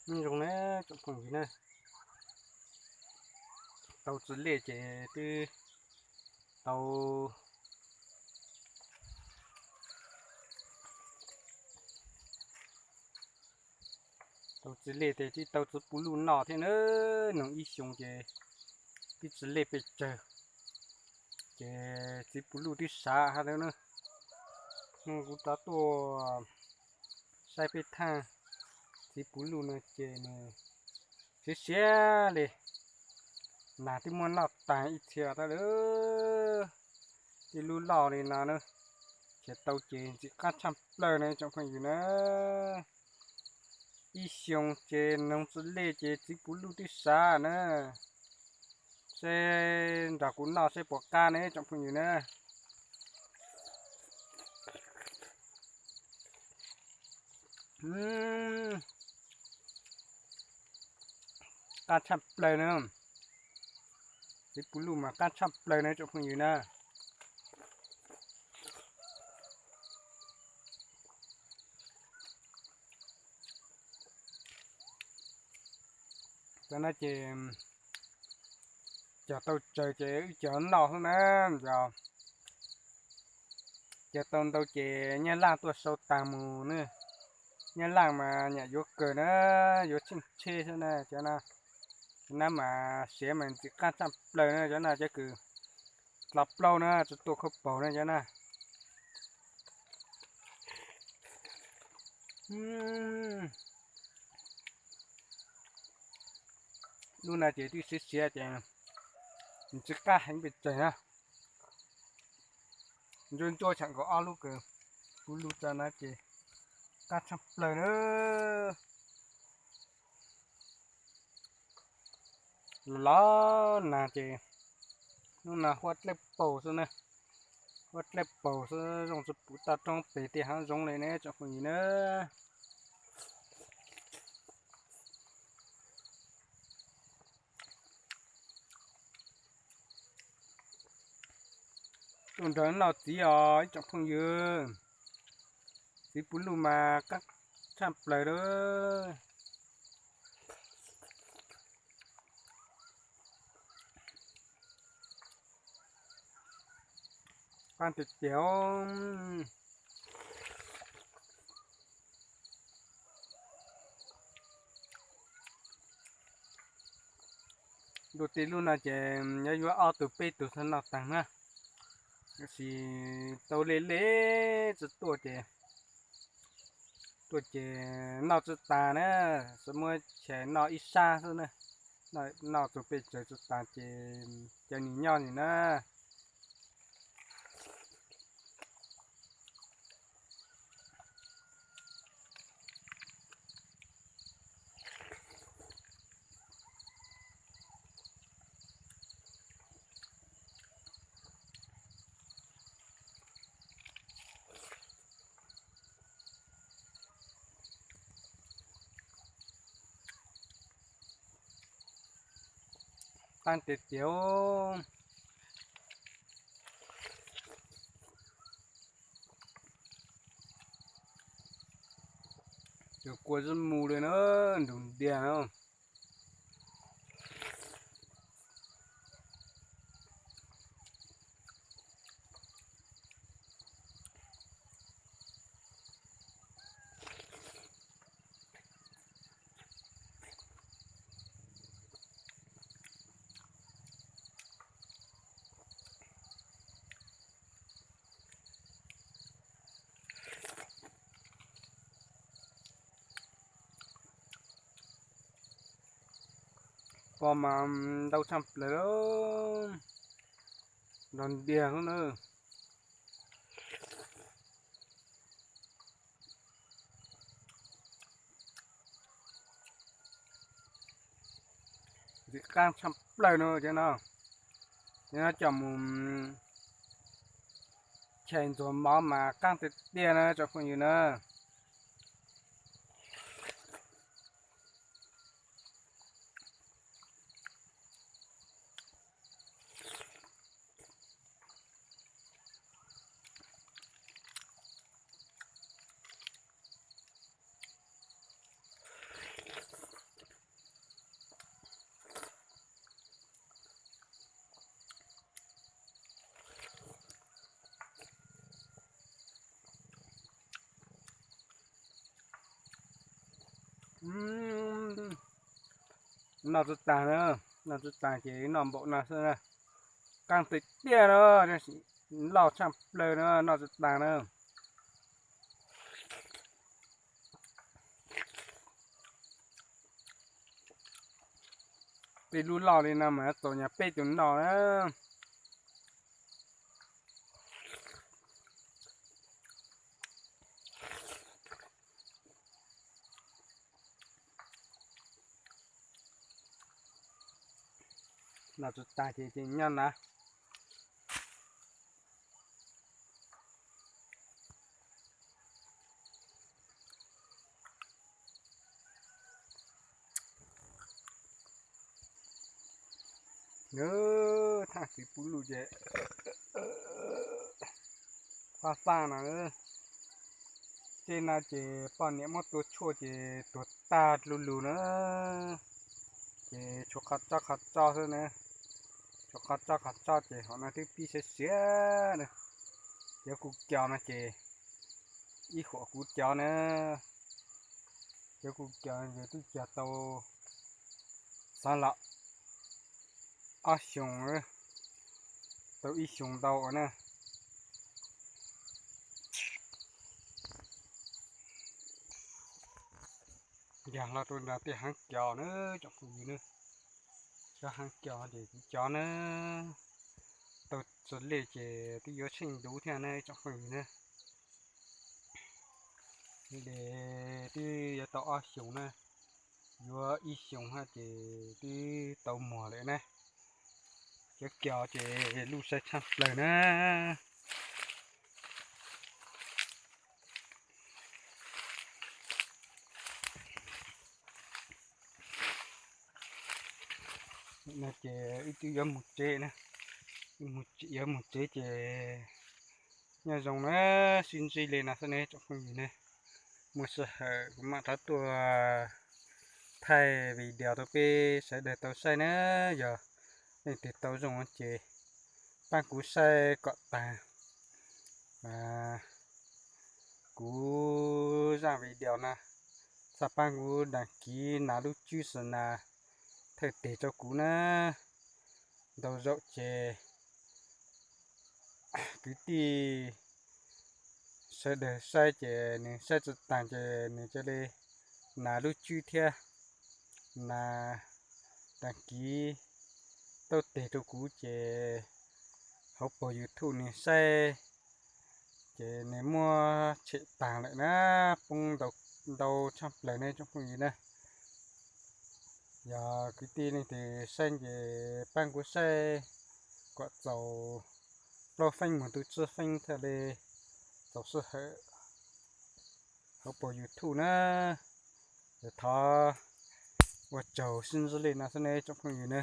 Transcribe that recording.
Nyob zoo na tsoom phooj ywg na, tau txiv lej ces twb tau, tau txiv lej ces twb tau txiv puv luj noj thiab na. Noog ib xyoo ces twb txiv lej pes tsawg, ces txiv puv luj twb sav hab na. Hnub kuv rov tuaj saib peb thaaj txiv puv luj no ces nws siav siav li, nas twb muab noj taag ib txhia tag lawm. Tej lub loj li no na, khiav tau ces ntxim qaab tshaj plawg na tsoom phooj ywg na. Ib xyoo ces noog txiv lej ces txiv puv luj twb sav na. Seb nrog kuv noj seb puas qab ne tsoom phooj ywg na. Qaab tshaj plawg na. Txiv puv luj mas qaab tshaj plawg na tsoom phooj ywg na. Cov no ces cog tau tsawg ces wb cog noj xwb na. Yog cog tau ntau ces Nyab Laj tuaj sau taag mus ne. Nyab Laj mas nyam yuav kawg na, yuav tsheej tsheb xwb na cov na. Cov na mas siav mas ntxim qaab tshaj plawg na cov na, cov kws dlha plaub na tsi tuaj khaub paug na cov na. Lub no ces twb siav siav ces tsi qab heev pes tsawg na. Ntsuab ntsuab tsham nkaus ob lub kws puv luj tso na ces qab tshaj plawg na. Los los nag ces hnub no huab dlawb paug xwb na, huab dlawb paug xwb zoo tsi pum toj roob pem tej haav zoov li ne tsoom phooj ywg na. Tuaj nrog noj txiv os ib tsoom phooj ywg. Txiv puv luj mas qaab tshaj plawg lawm. Qaab tiag tiag. Ntu tej lub no ces yuav yuav ob tug peb tug txhua noj taag na. Tab sis tau lej lej tsi tuaj ces, tuaj ces noj tsi tas na, tsi muab chais noj ib sab xwb na. Noj txug pej tsawg tsi tas ces cov nwg nyob nwg na. Qaab tiag tiag. Cov kua zib mu li na, nrug ntiag na. Pom mas ntau tshaj plaws, nrog ntiag xwb na. Ntxim qaab tshaj plaws no cov no, cov no coj mus chais ntxuag mov mas qaab tiag tiag na tsoom phooj ywg na. Noj tsis tag na, noj tsis tag ces noj npaum no xwb na. Qab tiag tiag na, loj tshaj plaws na, noj tsis tag na. Tej lub loj li no mas txaus nyag peb tus noj na. Noj tsis tag ces ces nyob na. Thaj txiv pub lug ces faj faj no. Tej no ces poj niam muab tua tshuaj ces tuag tag lu lug na. Ces tshuav qhov tso qhov tso xwb na. Tshuav qhov tso qhov tso ces hom no twb pib siav siav na. Cov kuv cog no ces ib huam kuv cog na. Cov kuv cog ces twb cog tau xav los ob xyoos, tau ib xyoos ntau na. Yog los rau nram tej haav cos na tsoom phooj ywg na. Cov haav cos ces kuv cov na, tau txog lej ces twb yuav tsheej ntuv thiab na tsoom phooj ywg na. Ces twb yuav tau ob xyoos na, yuav ib xyoos hab ces twb tau muag lawm na. Cov cos ces luj sai tshaj plaws na. No ces wb twb yuav mus tsev na, yuav mus tsev ces nyob zoo na, sib ntsib li no xwb ne tsoom phooj ywg ne. Muaj sij hawm kuv mam rov tuaj thaij video rau peb sawv daws tau saib na. Yog leej twg tau zoo ces pab kuv saib kom tag kuv zaj video no, txhaj pab kuv đăng ký nas lub tswb xwb na, thawj teg rau kuv na. Ntau zaum ces kwv tij sawv daws saib ces nws saib tsis taag ces nws cia li nas lub tswb thiab nas đăng ký tau teg rau kuv ces hauv paus YouTube nws saib ces nws muab tshem taag lawm na, poob ntau tshaj plaws ne tsoom phooj ywg na. Yog kwv tij leej twg saib ces pab kuv saib kom txaus plaub feeb mus rau tsib feeb thiaj li txaus sij hawm hauv paus YouTube na. Ces thov ua tsaug sib ntsib li no xwb ne tsoom phooj ywg na.